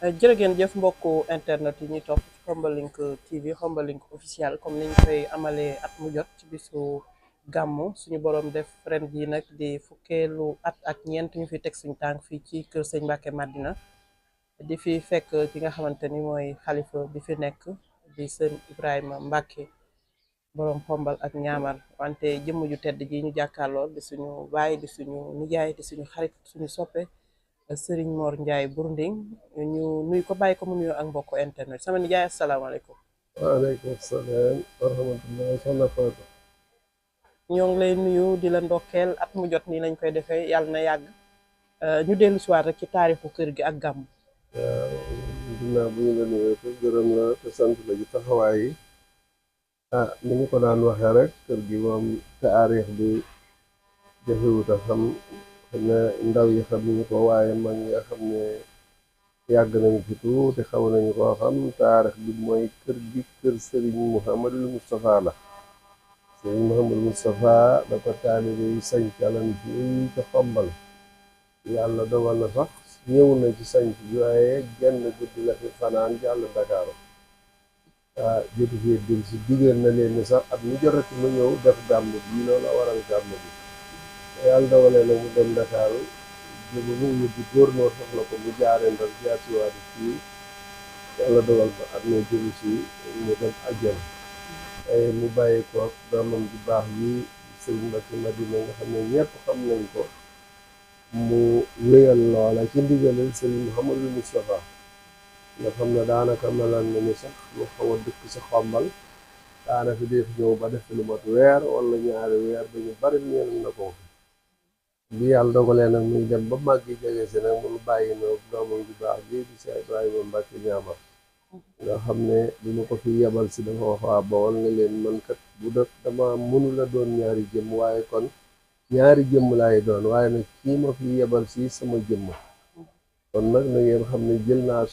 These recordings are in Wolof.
jërë ngeen jëf mbokku internet yi ñuy topp ci Khombole TV Khombole officiel comme niñ koy amalee at mu jot ci bisu gàmmu suñu borom def ren jii nag di fukkeelu at ak ñeent ñu fi teg suñu tànk fii ci kër sëñ Mbacke Madina di fi fekk ki nga xamante ni mooy xalifa bi fi nekk di sëñ Ibrahima Mbacke borom xombal ak ñaamar wante jëmm ju tedd ji ñu jàkkaarlool di suñu baay di suñu nijaay di suñu xarit suñu soppe Serigne Mor Ndiaye Bourding ñu nuy ko bàyyi ko mu nuyoo ak mbokku internet sama nijaay asalaamaaleykum. waaleykum salaam wa rahmatulah soxna Fatou. ñoo ngi lay nuyu di la ndokkeel at mu jot nii lañ koy defee yàlla na yàgg ñu dellu si waat rek ci taarixu kër gi ak gàmm. waaw ginnaaw bu ñu la nuyoo te gërëm la te sant la ci taxawaay yi ni ñu ko daan waxee rek kër gi moom taarix bi jafewut a xam xëy na ndaw yi xam nañu ko waaye mag ñi nga xam ne yàgg nañu fi tuuti xaw nañu koo xam taarix bi mooy kër gi kër Serigne Mouhamadul Moustapha la. Serigne Mouhamadul Moustapha da ko taalibe yi sañcalan fii ci Xombal yàlla dogal na sax ñëw na ci sañc bi waaye genn guddi la fi fanaan jàll Ndakaaru jotu fii dil si digal na leen ni sax at mu jotati mu ñëw def gàmm bi loolu a waral gàmm bi yàlla dogalee na mu dem Ndakaaru jógu mu yëbbi góornóor soxla ko mu jaaree Ndar jaasiwaati fii yàlla dogal ba at na jógu si mu dem ajjana ay mu bàyyi ko doomam ju baax yi Sëriñ Mbacke Madina nga xam ne ñëpp xam nañ ko mu wéyal loola ci ndigalal Sëriñ Mouhamadou Moustapha nga xam ne daanaka melan na ni sax mu xaw a dëkk si Xombal daana fi def ñëw ba def lu mat weer wala ñaari weer dañu bari ñeen na ko bi yàlla dogalee nag muy dem ba màggi jege si nag mu bàyyi na doomam ju baax ji di Cheikh Ibrahima Mbacke ñaamar nga xam ne bi ma ko fi yebal si dafa wax waa Bawol ne leen man kat bu def dama mënula doon ñaari jëmm waaye kon ñaari jëmm laay doon waaye nag kii ma fi yebal si sama jëmm kon nag na ngeen xam ne jël naa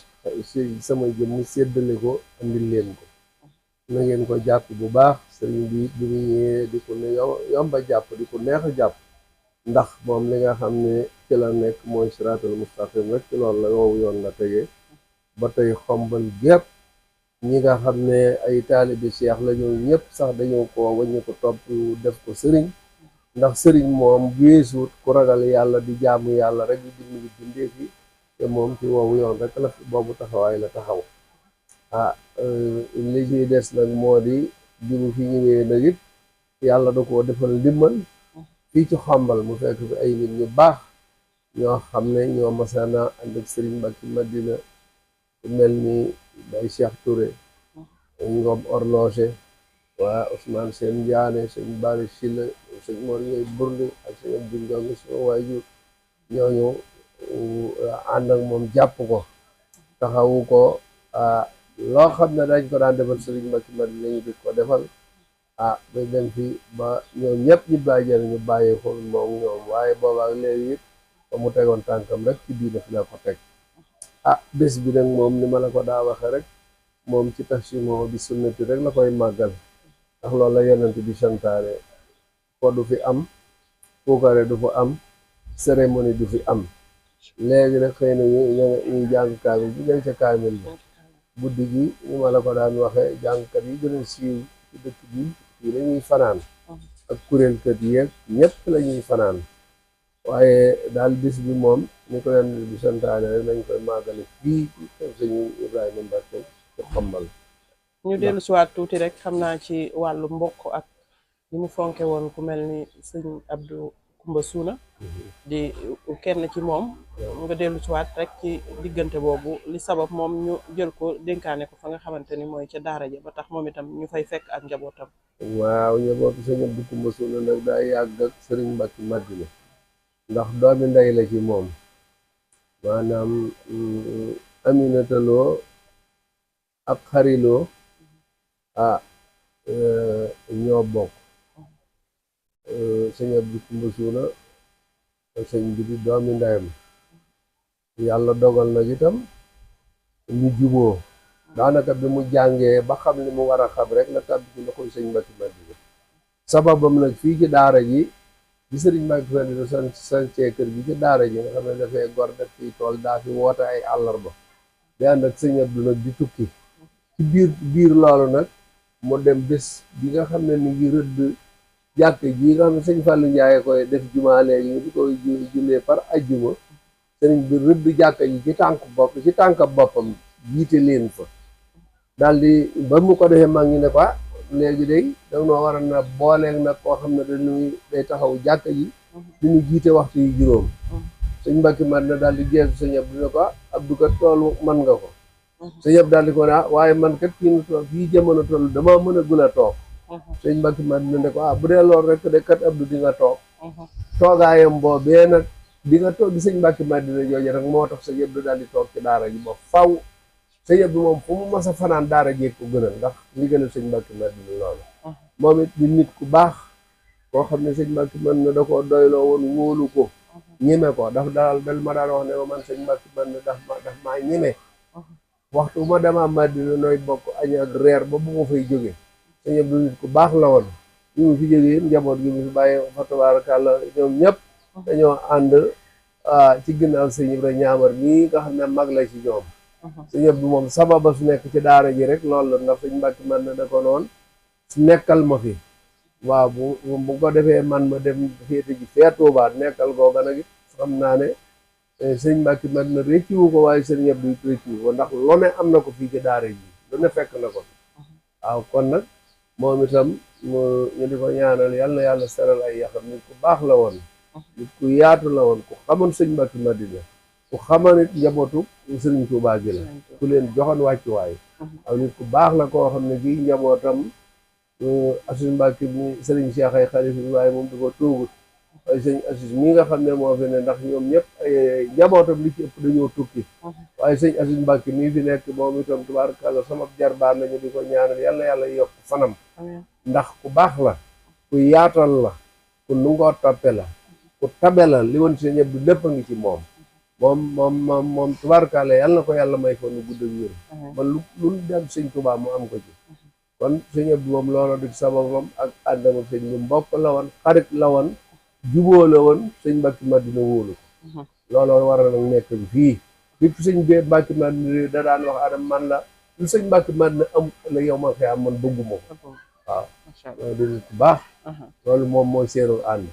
sama jëmm séddale ko andil leen ko na ngeen ko jàpp bu baax sëriñ bi bi mu ñëwee di ko ne yomba jàpp di ko neex a jàpp ndax moom li nga xam ne ci la nekk mooy siraatal mustaqim rek ci loolu la woowu yoon la tegee ba tey Xombal gépp ñi nga xam ne ay taalibi Cheikh la ñoo ñëpp sax dañoo ko waññu ko topp def ko sëriñ ndax sëriñ moom weesuut ku ragal yàlla di jaamu yàlla rek di dimbali bindee fi te moom ci woowu yoon rek la fi boobu taxawaay la taxaw li ciy des nag moo di bi mu fi ñëwee nag it yàlla da koo defal ndimbal fii ci Xombal mu fekk fi ay nit ñu baax ñoo xam ne ñoo masana ànd ak Sëriñ Mbacke Madina mel ni Baye Cheikh Touré Ngom Orloge waa Ousmane Sène Ndiané sëñ Bari Silla sëñ Mor Ndiaye Bourding ak sëñ Abdou Ndiongue sama waajur ñooñu ànd ak moom jàpp ko taxawu ko loo xam ne dañ ko daan defal Sëriñ Mbacke Madina ñu di ko defal ba dem fi ba ñoom ñëpp ñu bàyyi ñu bàyyi ko moom ñoom waaye boobaak léegi it ba mu tegoon tànkam rek ci biir daf la ko teg bés bi nag moom ni ma la ko daa waxe rek moom ci tafsimo bi sunnati rek la koy màggal ndax loolu la yonent bi santaane ko du fi am puukare du fa am cérémonie du fi am léegi nag xëy na ñuy jàng kaamil bi ñaŋ ca kaamil bi guddi gi ni ma la ko daan waxe jàngkat yi gën a siiw ci dëkk bi fii la ñuy fanaan ak kuréelkat yeeg ñëpp la ñuy fanaan waaye daal bis bi moom ni ko leen bi santaane rek nañ koy màggale fii ci kër sëñ Ibrahima Mbacke ci Xombal ñu dellu si waat tuuti rek xam naa ci wàllu mbokk ak ni mu fonke woon ku mel ni sëñ Abdou Kumba Suuna di kenn ci moom nga dellu si waat rek ci diggante boobu li sabab moom ñu jël ko dénkaane ko fa nga xamante ni mooy ca daara ja ba tax moom itam ñu fay fekk ak njabootam. waaw njabootu sëñ Abdou Kumba Suuna nag daa yàgg ak Sëriñ Mbacke Madina ndax doomi ndey la ci moom maanaam Aminata Lo ak xariloo ñoo bokk sëñ Abdou Kumba Suuna sëñ bi di doomi ndeyam yàlla dogal nag itam ñu juboo daanaka bi mu jàngee ba xam li mu war a xam rek la tàbbi ci loxoy sëñ Mbacke Madina sababam nag fii ci daara ji bi Sëriñ Mbacke Madina sancee kër gi ci daara ji nga xam ne dafay gor def fii tool daa fi woote ay àllarba di ànd ak sëñ Abdou nag di tukki ci biir loolu nag mu dem bés bi nga xam ne ni ngi rëdd jàkk ji nga xam ne sëñ Fallou Ndiaye koy def jumaa léegi ñu di koy jullee par ajjuma sëriñ bi rëdd jàkk ji ci tànk boppam jiite leen fa daal di ba mu ko defee mag ñi ne ko léegi day da noo war a na booleeg nag koo xam ne day taxaw jàkk ji diñu jiite waxtu yu juróom sëñ Mbàkke Madina daal di geesu sëñ Abdou ne ko Abdou kat toolu man nga ko sëñ Abdou daal di ko ne waaye man kat fii jamono toll damaa mën a gën a toog sëñ Mbàkke Madina ne ko bu dee loolu rek de kat Abdou di nga toog toogaayam boobee nag di nga toog di sëñ Mbàkke Madina jooju rek moo tax sëñ Abdou daal di toog ci daara ji ba faw sëñ Abdou moom fu mu mas a fanaan daara jeeg ko gënal ndax ndigalal sëñ Mbàkke Madina loolu moom it di nit ku baax koo xam ne sëñ Mbàkke Madina da koo doyloo woon wóolu ko ñeme ko daf dal ma daan wax ne ma man sëñ Mbàkke Madina daf maa ñeme waxtu ma demaa Madina nooy bokk añ ak reer ba bu ma fay jóge sëñ Abdou nit ku baax la woon bi mu fi jógee njaboot gi mu fi bàyyi fa tabaarakàlla ñoom ñëpp dañoo ànd ci ginnaaw sëñ Ibra ñaamar mii nga xam ne mag la ci ñoom sëñ Abdou moom sababa su nekk ci daara ji rek loolu la ndax sëñ Mbàkke Madina da ko noonu nekkal ma fi waaw bu ko defee man ma dem féete ji fee Tuubaa nekkal googa nag it xam naa ne sëñ Mbàkke Madina récciwu ko waaye sëñ Abdou it récciwu ko ndax lu ne am na ko fii ci daara ji lu ne fekk na ko waaw kon nag moom itam ñu di ko ñaanal yal na yàlla seral ay yaxam nit ku baax la woon nit ku yaatu la woon ku xamoon sëñ Mbàkke Madina ku xamoon it njabootu sëriñ Tuubaa gi la ku leen joxoon wàccuwaay aw nit ku baax la koo xam ne kii njabootam Asis Mbàkke mi sëriñ Cheikh ay xalifa bi waaye moom di ko tuugut waaye sëñ Asis mi nga xam ne moo fi ne ndax ñoom ñëpp njabootam li ci ëpp dañoo tukki waaye sëñ Asis Mbàkke mii fi nekk moom itam tubaarkàlla sama jarbaan lañu di ko ñaanal yal na yàlla yokk fanam ndax ku baax la ku yaatal la ku nungoo toppe la ku tabe la li woon sëñ Abdou lépp a ngi ci moom tubaarkàlla yal na ko yàlla may fa nu gudd ak wér ba lu dem sëñ Tuubaa mu am ko ci kon sëñ Abdou moom loolu di sababam ak àndama sëñ bi mbokk la woon xarit la woon juboo la woon sëñ Mbàkke Madina wóolu ko looloo waral nag nekk bi fii bépp sëñ bi Mbàkke Madina da daan wax adam man la lu sëñ Mbàkke Madina am la yow ma xëy am man bëgguma ko waaw loolu di nit ku baax loolu moom mooy seenu ànd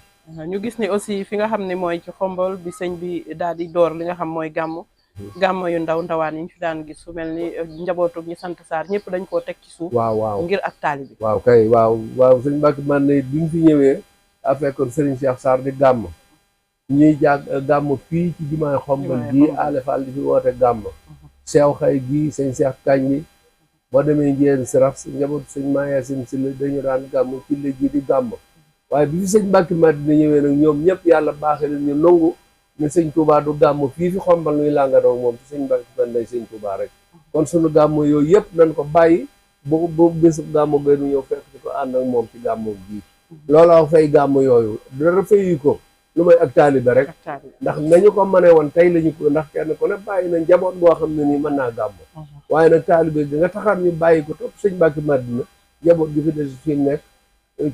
ñu gis ni aussi fi nga xam ne mooy ci Xombol bi sëñ bi daal di door li nga xam mooy gàmmu yu ndawaan yi ñu fi daan gis su mel ni njabootu ñi sant Saar ñëpp dañ koo teg ci suuf waaw ngir ak taali bi waaw kay waaw sëñ Mbàkke Madina bi mu fi ñëwee a fekkoon Serigne Cheikh Sarr di gàmm ñuy gàmm fii ci jumaay Xombol gii ale fall di fi woote gàmm seew xay gii sëñ Cheikh kañ bi boo demee njéen sirax njabootu sëñ Maayasin si la dañu daan gàmm ci la ji di gàmm waaye bi fi sëñ Mbàkke Madina ñëwee nag ñoom ñëpp yàlla baaxee leen ñu nangu ne sëñ Touba du gàmm fii fi Xombol nuy làngadoo moom ci sëñ Mbàkke Madina sëñ Touba rek kon sunu gàmm yooyu yëpp nañ ko bàyyi bu bésu gàmm benn ñëw fekk di ko ànd ak moom ci gàmm bii looloo fay gàmm yooyu dara fayu ko lu may ak taalibe rek ndax nañu ko mënee woon tey lañu ko ndax kenn ku ne bàyyi na njaboot boo xam ne nii mën naa gàmm waaye nag taalibe gi nga taxaat ñu bàyyi ko topp sëñ Mbàkke Madina njaboot gi fi des fii nekk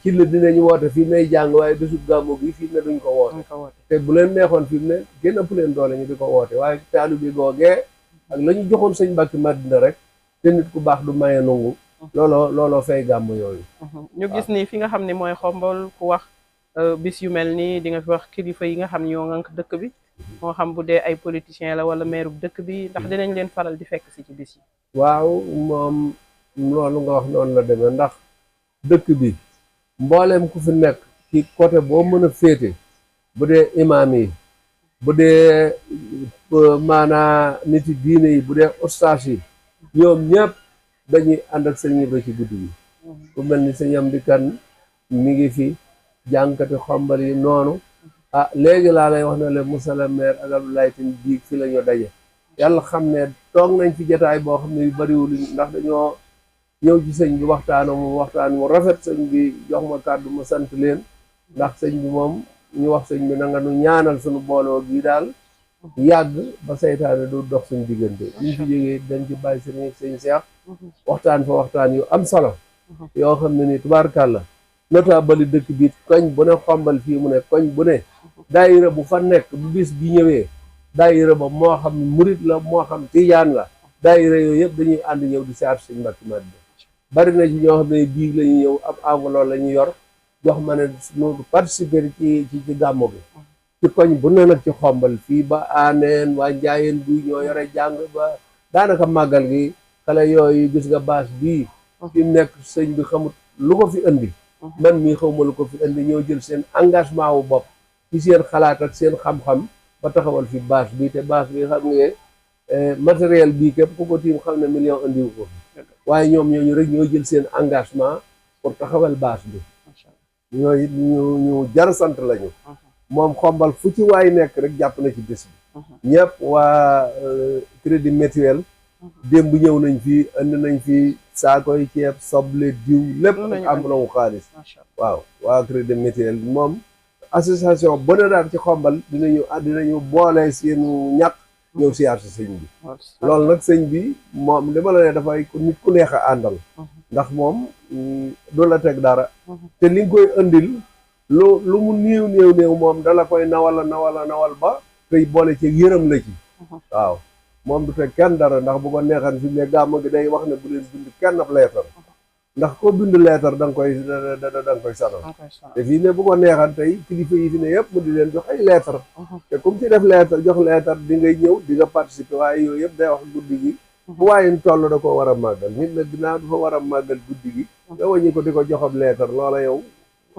ci la dinañu woote fii nay jàng waaye desub gàmmu gi fii ne duñ ko woote te bu leen neexoon fii mu ne gën ëpp leen doole ñu di ko woote waaye taalibe googee ak la ñu joxoon sëñ Mbàkke Madina rek te nit ku baax du maye nangu looloo fay gàmm yooyu ñu gis ni fi nga xam ne mooy Xombol ku wax bis yu mel nii di nga fi wax kilifa yi nga xam ñoo ngànk dëkk bi moo xam bu dee ay politiciens la wala maire bu dëkk bi ndax dinañ leen faral di fekk si ci bis yi waaw moom loolu nga wax noonu la demee ndax dëkk bi mbooleem ku fi nekk ci côté boo mën a féete bu dee imaam yi bu dee maanaa nit yi diine yi bu dee ustaas yi ñoom ñëpp dañuy ànd ak sëñ Ibra ci guddi gi ku mel ni sëñ Amdi Kan mi ngi fi jànkati Xombol yi noonu léegi laa lay wax ne le Moussa le maire ak Abdoulaye Tine biig fi la ñu daje yàlla xam ne toog nañ fi jotaay boo xam ne yu bariwul ndax dañoo ñëw ci sëñ bi waxtaan mu rafet sëñ bi jox ma kàddu ma sant leen ndax sëñ bi moom ñu wax sëñ bi na nga nu ñaanal suñu booloo gi daal yàgg ba saytaane du dox suñu diggante ñu fi jógee dañ ci bàyyi sëñ Cheikh waxtaan fa waxtaan yu am solo yoo xam ne ni tubaarkàlla notable dëkk bi koñ bu ne Xombol fii mu ne koñ bu ne daayira bu fa nekk bu bis bi ñëwee daayira ba moo xam murit la moo xam tijaan la daayira yooyu yëpp dañuy ànd ñëw di siyaar Sëñ Mbàkke Madina bari na ci ñoo xam ne biig la ñu ñëw ab enveloppe la ñu yor jox ma ne nu participer ci gàmmu bi ci koñ bu ne nag ci Xombal fii ba Aaneen waa Njaayeen buy ñoo yore jàng ba daanaka màggal gi xale yooyu gis nga baas bii fi mu nekk sëñ bi xamut lu ko fi indi man mii xawma lu ko fi indi ñoo jël seen engagement wu bopp ci seen xalaat ak seen xam-xam ba taxawal fi baas bii te baas bi xam nga matériel bii képp ku ko tiim xam ne million indiwu ko waaye ñoom ñooñu rek ñoo jël seen engagement pour taxawal baas bi ñooy ñu jar sant lañu moom Xombal fu ci waay nekk rek jàpp na ci bés bi ñëpp waa crédit mutuel démb ñëw nañ fi indi nañ fi saakoy ceeb soble diw lépp ak am na xaalis waaw waa crédit mutuel moom association bu ne daal ci Xombal dinañu boole seenu ñàkk ñëw siyaar si sëñ bi loolu nag sëñ bi moom li ma la ne dafay nit ku neex a àndal ndax moom du la teg dara te li nga koy indil lu mu néew moom dala koy nawal ba tey boole ci yërëm la ci waaw moom du teg kenn dara ndax bu ko neexan fi ne gàmm gi day wax ne bu leen bind kenn ab leetar ndax ko bind leetar da nga koy sanal te fii ne bu ko neexan tey kilifa yi fi ne yëpp mu di leen jox ay leetar te comme ci def leetar jox leetar di ngay ñëw di nga participer waaye yooyu yëpp day wax guddi gi bu waaye toll da ko war a màggal nit nag dinaa dafa war a màggal guddi gi nga wàññi ko di ko joxab leetar loola yow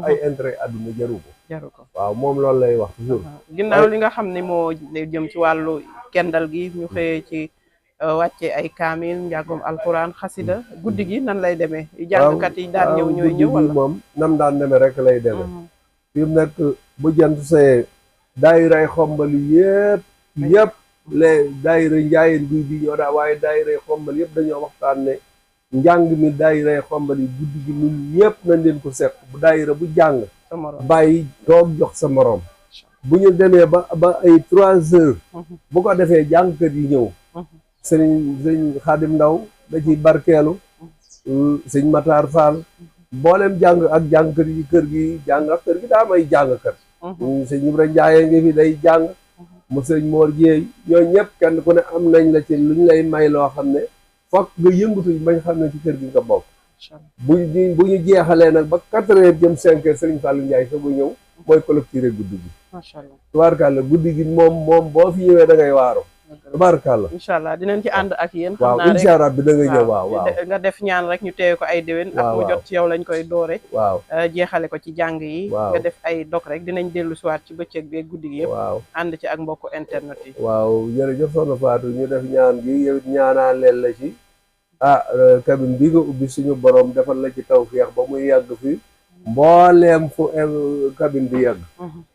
ay intérêt àdduna jaru ko waaw moom loolu lay wax toujours ginnaaw li nga xam ne moo jëm ci wàllu kendal gi ñu xëyee ci wàcce ay kaamil njàngum alxuraan xasida guddi gi nan lay demee jàngkat yi daan ñëw ñooy ñëw wala moom nam daan demee rek lay demee fi mu nekk bu jant see daayiray Xombal yëpp les daayira Njaayeen guy bi ñoo daa waaye daayiray Xombal yëpp dañoo waxtaan ne njàng mi daayiray Xombal yi guddi gi ñun ñëpp nañ leen ko seq bu daayira bu jàng bàyyi toog jox sa morom bu ñu demee ba ay 3 heures bu ko defee jàngkat yi ñëw sëñ Xaadim Ndaw da ciy barkeelu sëñ Matar Fall mboolem jàng ak jàngkat yi kër gi daa may jàngkat sëñ Ibra Njaay ngi fi day jàng mu sëñ Moor Jeey ñoo ñëpp kenn ku ne am nañ la ci luñ lay may loo xam ne fokk nga yëngatu bañ xam ne ci kër gi nga bokk bu ñu jeexalee nag ba 4 heures jëm 5 heures sëriñ Fallou Ndiaye sa bu ñëw mooy collecté guddi gi tubaarkàlla guddi gi moom boo fi ñëwee da ngay waaru tubaarkàlla incha allah dinañ ci ànd ak yéen waaw incha allah bi da nga ñëw waaw nga def ñaan rek ñu teewe ko ay déwén ak mu jot ci yow lañ koy doore waaw jeexale ko ci jàng yi nga def ay dog rek dinañ dellu siwaat ci bëccëg bi guddi gi yëpp waaw ànd ci ak mbokku internet yi waaw jërëjëf soxna Fatou ñu def ñaan gi yow ñaanaa leen la ci cabine bi nga ubbi suñu borom defal la ci tawfeex ba muy yàgg fi mbooleem fu cabine bi yàgg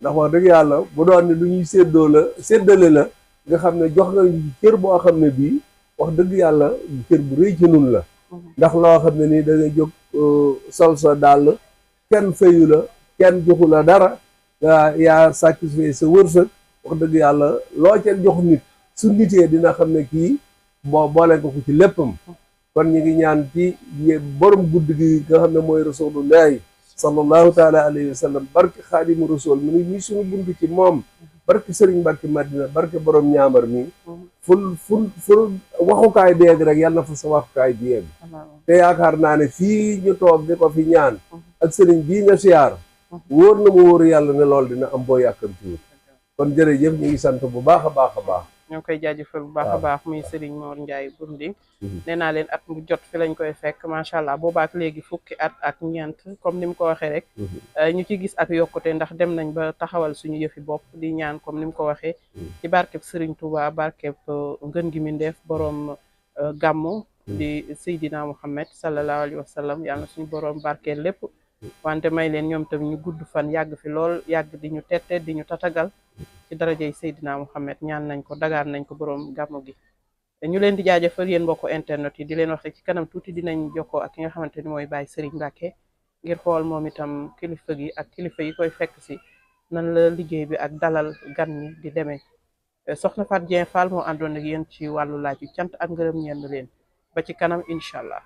ndax wax dëgg yàlla bu doon ne lu ñuy séddale la nga xam ne jox nga cër boo xam ne bii wax dëgg yàlla cër bu rëy ci nun la ndax loo xam ne nii da nga jóg sol sa dàll kenn fayu la kenn joxu la dara yaa sacrifice sa wërsëg wax dëgg yàlla loo ca jox nit su nitee dina xam ne kii boole nga ko ci léppam kon ñu ngi ñaan ci borom guddi gi nga xam ne mooy rasulullahi sallallahu taala alayhi wa sallam barke xaadimu rasul mu ni suñu buntu ci moom barke Sëriñ Mbàkke Madina barke borom ñaamar mi ful waxukaay bi yegg rek yàlla na fa sa waxukaay bi yegg te yaakaar naa ne fii ñu toog di ko fi ñaan ak sëriñ bii nga siyaar wóor na mu wóoru yàlla ne loolu dina am boo yàkkamtiwut kon jërëjëf ñu ngi sant bu baax a baax a baax ñoo koy jaajëfal bu baax a baax muy Serigne Mor Ndiaye Bounding nee naa leen at mu jot fi lañ koy fekk macha allah boobaak léegi fukki at ak ñeent comme ni mu ko waxee rek ñu ci gis ak yokkute ndax dem nañ ba taxawal suñu yëfi bopp di ñaan comme ni mu ko waxee ci barkeb Serigne Touba barkeb ngën gi mindeef borom gàmmu di Seydina Muhammad sallallahu alayhi wa sallam yàlla na suñu borom barkeel lépp wante may leen ñoom tam ñu gudd fan yàgg fi lool yàgg di ñu tette di ñu tatagal ci darajey Seydina Muhammad ñaan nañ ko dagaan nañ ko borom gàmmu gi ñu leen di jaajëfal yéen mbokku internet yi di leen wax ci kanam tuuti dinañ jokkoo ak ki nga xamante ni mooy Baye Serigne Mbacke ngir xool moom itam kilifa gi ak kilifa yi koy fekk si nan la liggéey bi ak dalal gan ñi di demee soxna Fatou Dieng Fall moo àndoon ak yéen ci wàllu laaj yu cant ak ngërëm ñeen leen ba ci kanam incha allah